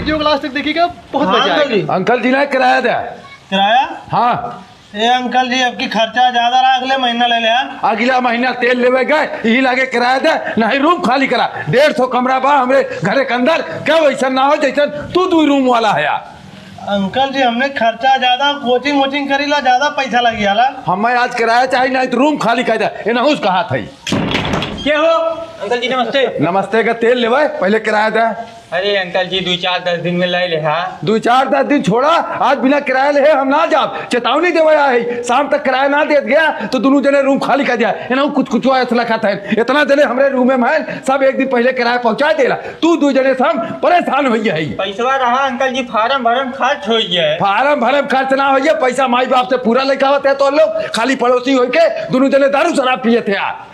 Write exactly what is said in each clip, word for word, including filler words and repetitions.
वीडियो को लास्ट तक देखिएगा, बहुत हाँ, मजा आएगा। अंकल जी। अंकल जी, ना किराया दे। किराया? हाँ। ए अंकल जी, अबकी खर्चा ज्यादा रहा, अगले महीना ले ले, हाँ? अगला महीना तेल लेवे गए, यही लागे किराया दे, नहीं रूम खाली करा। डेढ़ सौ कमरा बा हमरे घरे के अंदर, क्या वैसन ना हो जैसन तू दुई रूम वाला है यार। अंकल जी, हमने खर्चा ज्यादा, कोचिंग वोचिंग करी ला, ज्यादा पैसा लगी आला। हमें आज किराया चाहिए, नहीं तो रूम खाली कर दे। एनहूस कहा था। के हो? अंकल जी, नमस्ते। नमस्ते का तेल लेवे, पहले किराया दे। अरे अंकल जी, दुई चार दस दिन में ले ले, हाँ। दुई चार दस दिन छोड़ा, आज बिना किराया ले हम ना जाब, चेतावनी देवे आए। शाम तक किराया ना देत गया तो दुनू जने रूम खाली कर दिया। एनहू कुछ कुछ ऐसा लखा था, इतना जने हमरे रूम में हैं, सब एक दिन पहले किराया पहुंचा देला। तू दुई जने से हम परेशान हो गए। पैसवा रहा अंकल जी, फार्म भरम खर्च हो गया। फार्म भरम खर्च ना हो गया, पैसा माई बाप से पूरा लेके आवत है तो लोग खाली पड़ोसी होके दुनू जने दारू शराब पिए थे यार।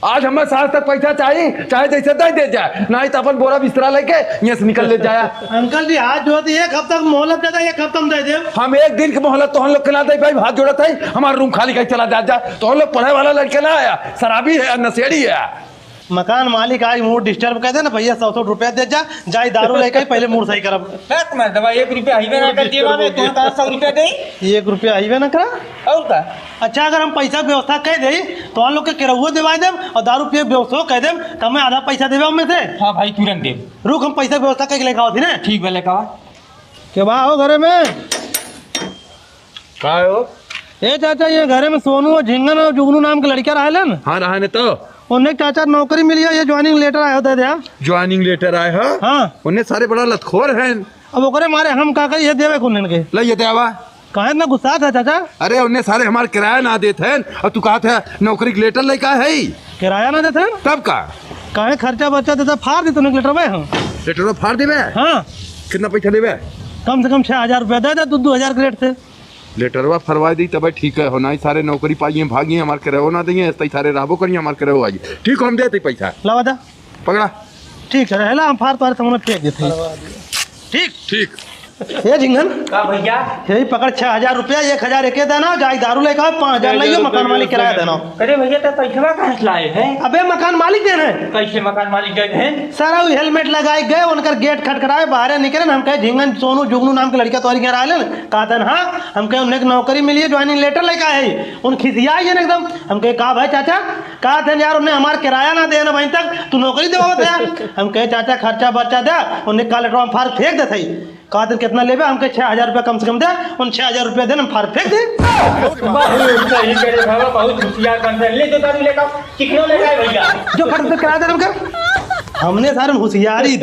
आज हमें सांझ तक पैसा चाहिए, चाहे जैसे दे दे जाए, नहीं तो अपन बोरा बिस्तरा लेके यहाँ से निकल ले जाए। अंकल जी, हाथ जोड़ते, एक हफ्ता की मोहलत दे दे, एक हफ्ता में दे दे। हम एक दिन की मोहलत तो हम लोग के ना दे भाई, हाथ जोड़त है, हमारा रूम खाली करके चला जा, जा। तो हम लोग पढ़े वाला लड़के ना आया, शराबी है, नशेड़ी है। मकान मालिक आज मूड डिस्टर्ब कर दे ना भैया, सौ सौ रुपया दे जा, जाई दारू लेके पहले मूड सही करब। बस मैं दवा एक रुपया हईबे ना कर दिए बाबे, तू कहाँ सौ रुपया दे? एक रुपया हईबे ना करा। और का? अच्छा, अगर हम पैसा के व्यवस्था कह दे तो हम लोग के केरहुओ देवा देब और दारू पिए के व्यवस्था कह देब, तो हमें आधा पैसा देबे हमें से। हाँ भाई, तुरंत देब। रुक, हम पैसा के व्यवस्था करके लेके आवत ही ना। ठीक बा, लेके आवा। के बा हो घरे में? का हो? ए चाचा, ये घरे में सोनू और झिंगन और जुगनू नाम के लड़का रहेलन। हाँ, रहेन तो। उन्हें चाचा नौकरी मिली है, ये ज्वाइनिंग लेटर आया होता है। ज्वाइनिंग लेटर आए हो? हाँ। उन्हें सारे बड़ा लतखोर हैं। अब ओकरे मारे हम का करी, ये देवे कौन इनके? ले, ये दे आवा। काहे इतना गुस्सा था चाचा? अरे, उन्हें सारे हमार किराया ना देत हैं, और तू कहत है नौकरी के लेटर लेके आए है? किराया ना देत हैं? तब का? काहे खर्चा बर्चा देता, फाड़ दी तूने लेटर में, हाँ। लेटर फाड़ देबे? हाँ। कितना पैसा देबे? कम से कम छह हजार रुपया दे दे, दो, दो हजार के रेट से। लेटरवा फरवा दी तबे ठीक है, हो नहीं सारे नौकरी पाइए, भागिए, हमार किराया ना देंगे, ऐसे ही सारे रहबो करिए, हमार किराया आई। ठीक हो, हम देते पैसा। लावा दा। पकड़ा। ठीक है, रहला, हम फार तोरे सामने फेंक देते हैं। ठीक? ठीक। ए झिंगन। का भैया? यही पकड़, छह हजार रुपया, एक हजार एके देना, जाई दारू लेके आओ, पाँच हजार लाइयो, मकान मालिक किराया देना। अरे भैया, तो पैसवा कहाँ से लाए हैं? अबे मकान मालिक देना है। कैसे मकान मालिक दे हैं? सारा वो हेलमेट लगाए गए, उनकर गेट खटखटाए, बाहरे निकले, हम कहे झिंगन सोनू जुगनू नाम के लड़का तोहरी घर आए ना, कहा था हाँ, हम कहे उन्हें एक नौकरी मिली है, ज्वाइनिंग लेटर लेके आए हैं। उन खिसियाई है एकदम। हम कहे का भाई चाचा, कहा था यार उन्हें हमार किराया ना देना वहीं तक, तू नौकरी देवा था। हम कहे चाचा खर्चा बर्चा दे, उन्हें का लेटर हम फार फेंक देते ही। कहा दिन कितना लेबे? हमके छह हजार रुपया कम से कम दे। उन छह हजार रुपया देन, हम फार फेंक दे। बहुत सही करे बाबा, बहुत होशियार बन रहे। ले तो दारू लेकर चिकनो ले जाए भैया। जो फट से करा दे हमके। हमने सारे होशियारी देख